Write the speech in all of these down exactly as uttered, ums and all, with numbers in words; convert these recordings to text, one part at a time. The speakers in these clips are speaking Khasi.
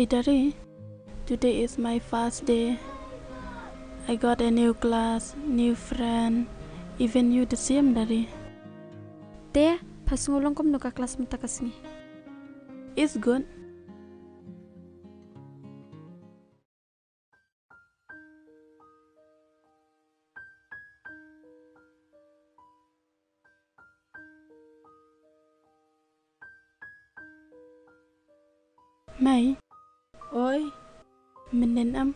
Hey Dari, today is my first day. I got a new class, new friend, even you the same, Dari. Te, pha sngew long kumno ka class mynta ka sngi? It's good. Mei. Oi. Mynnin em,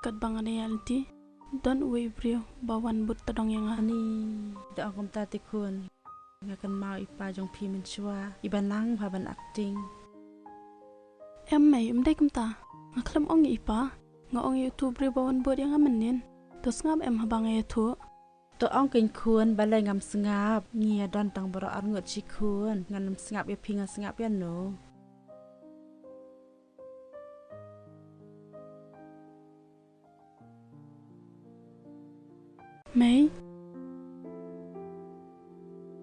katba nga dang ïaid lynti, don uwei u briew ba wan bud tdong ïa nga. Ani, da ong kumta te khun. Nga kynmaw i pa jong phi mynshuwa, i ba nang bha ban acting. Em Mei, ym dei kumta. Nga khlem ong ïa i pa. Nga ong ïa utu u briew ba wan bud ïa nga mynnin. To sngap em haba nga ïathuh. To ong kein khun, balei ngam sngap? Ngi ïa don tang baroh arngut shi khun. Ngan ym sngap ïa phi, nga sngap ïano? Mei.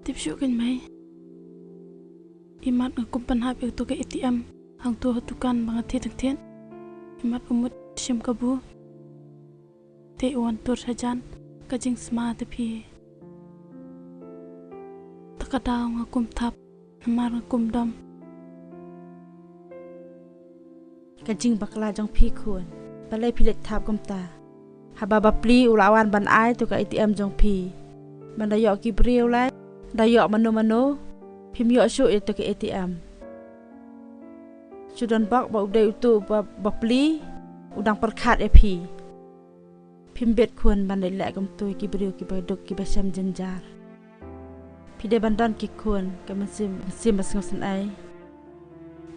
Tip shuh kein Mei. Imat nga kum pynhap ïa utu ka A T M hangtu ha dukan ba nga thied thied. Imat u mut shim kabu. Te u wan tur hajan, ka jingsma te phi. Te ka daw nga kum thap, namar nga kum dom. Ka jingbakla jong phi khun, balei phi leit thap kumta? Haba bapli u la wan ban ai tu ka A T M jong phi. Ban da ïoh ki briew lai, da ïoh mano mano, phim ïoh shuh ïa tu ka A T M. Shu don bok ba u dei utu ba, bapli, u dang pyrkhat ïa phi. Phim bit khun ban leit leh kumtu ïa ki briew kiba duk kiba shem jynjar. Phi dei ban don ki khun ka mynsiem, mynsiem ba sngewsynei.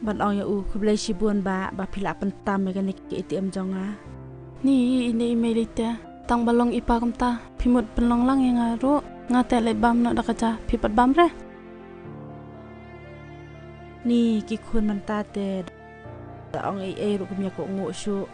Ban ong ïa u khublei shibun ba, ba phi la pyntam ïa kane ka A T M jong nga. Ni i ne i mei lei te, tang ba long i pa kumta, phi mut pynlong lang ïa nga ruh, nga te leit bam noh da ka ja, phi pat bam re. Ni ki khun mynta te, da ong ei ei ruh kim ïa kohnguh shuh.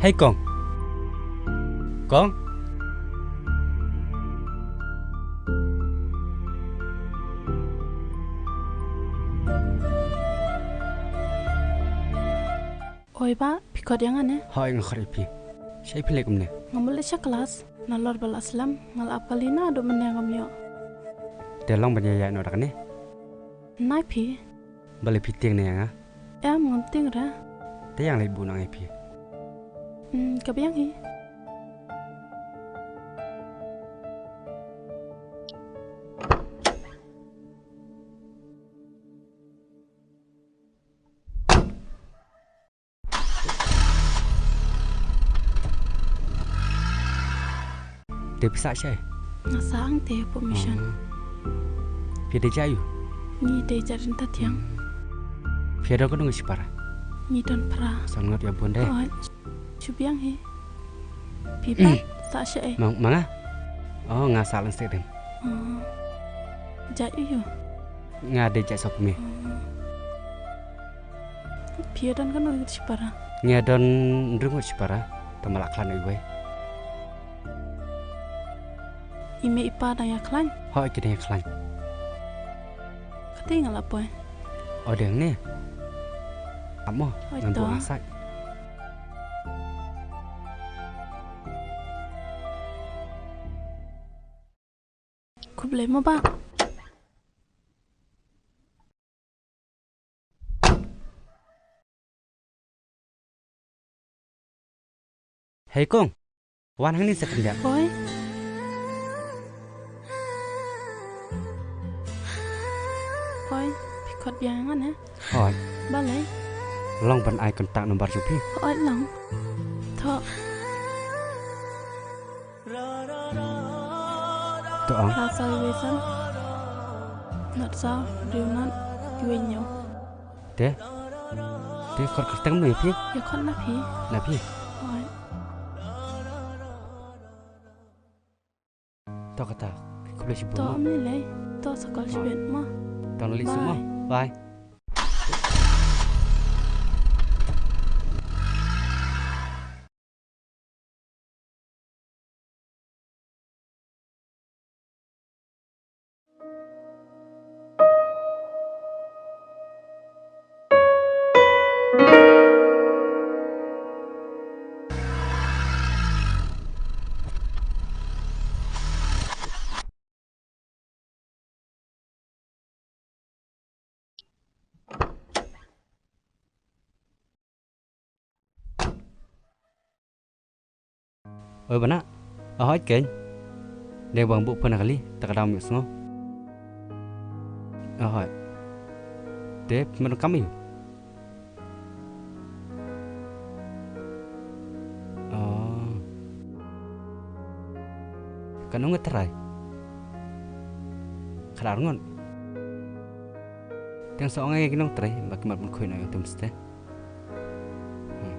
Hei kong. Kong. Oi bah, phi khot ïa nga ne? Hooid nga khot ïa phi. Shaei phi leit kumne? Nga mut leit sha klas. Nalor ba la slem, nga la ap kali naduh mynne ngam ïoh. Te long ban ïaid noh da kane? Nai phi. Balei phi tieng ne ïa nga? Em, ngam tieng re. Te ïa nga leit buh noh ïa phi. Hmm, ka biang hi. Te phi sah shaei? Nga sah hangte hapoh mission. Oh. Phi dei jait aiu? Ngi dei jait ryntathiang. Phi don katno ngut shipara? Ngi don phra. San ngut ïa bun de. Oh, shu biang hi. Phi pat sah shaei? Ma, ma nga? Oh, nga sah Langsaiñ Rim. Oh. Jait aiu? Nga dei jait Sopmie. Oh. Phi ïa don katno ngut shipara? Nga don hynriew ngut shipara. Tang ma la khlaiñ uwei. I mei i pa dang ïa khlaiñ? Hooid, ki dang ïa khlaiñ. Kata nga la poi. O dang ne. Amo, hooid, ngan to buh nga sait. Khublei mo bah. Hei kong, wan hangne sa khyndiat. Hooid. Hooid, phi khot biang ngan eh. Hooid. Balei? Long ban ai contact number jong phi. Hooid long. Thoh. To ong. Phra saw wei san. Nod saw, hynriew nod, wei hynñiew. Te. Te khot kyrteng no ïa phi? Ïa khot na phi. Na phi. Hooid. To kata. Khublei shibun. To ym lei lei. To sa call shibit mo. To lei sum mo. Bye. Bye. Oi bana, ahoy ken. Dei bang bu pun kali, tak ada mix ngo. Ahoy. Dep menukam yu. Oh. Kan nong terai. Khadar ngon. Tiang sa ong ai ki nong terai, ba ki mat pun khui na yu tum ste. Hmm.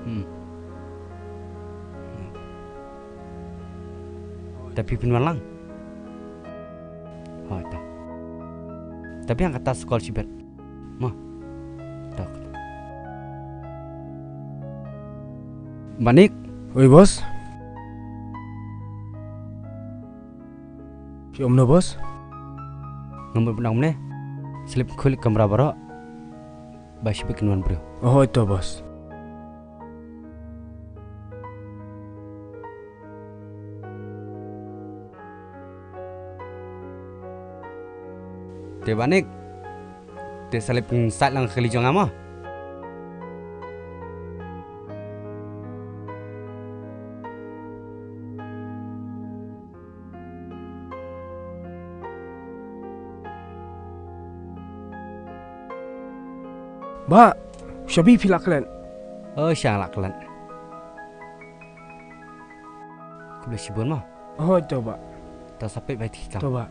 Hmm. Hmm. Tapi pun malang. Hoi ta. Tapi ang kata sekolah sibet. Mo. Tok. Manik. Oi, bos. Phi ym no, bos? Ngam mut ban ong ne. Slip khulik kamra baroh. Ba shibit kin wan briew. Oh, ito, bos. Te Banik. Te sa leit pynsait lang ka kali jong nga mo. Bah, shabi phi la klet. Oh, sha la klet. Khublei shibun mo. Oh, to bah. To sa peit bai ti to. To bah.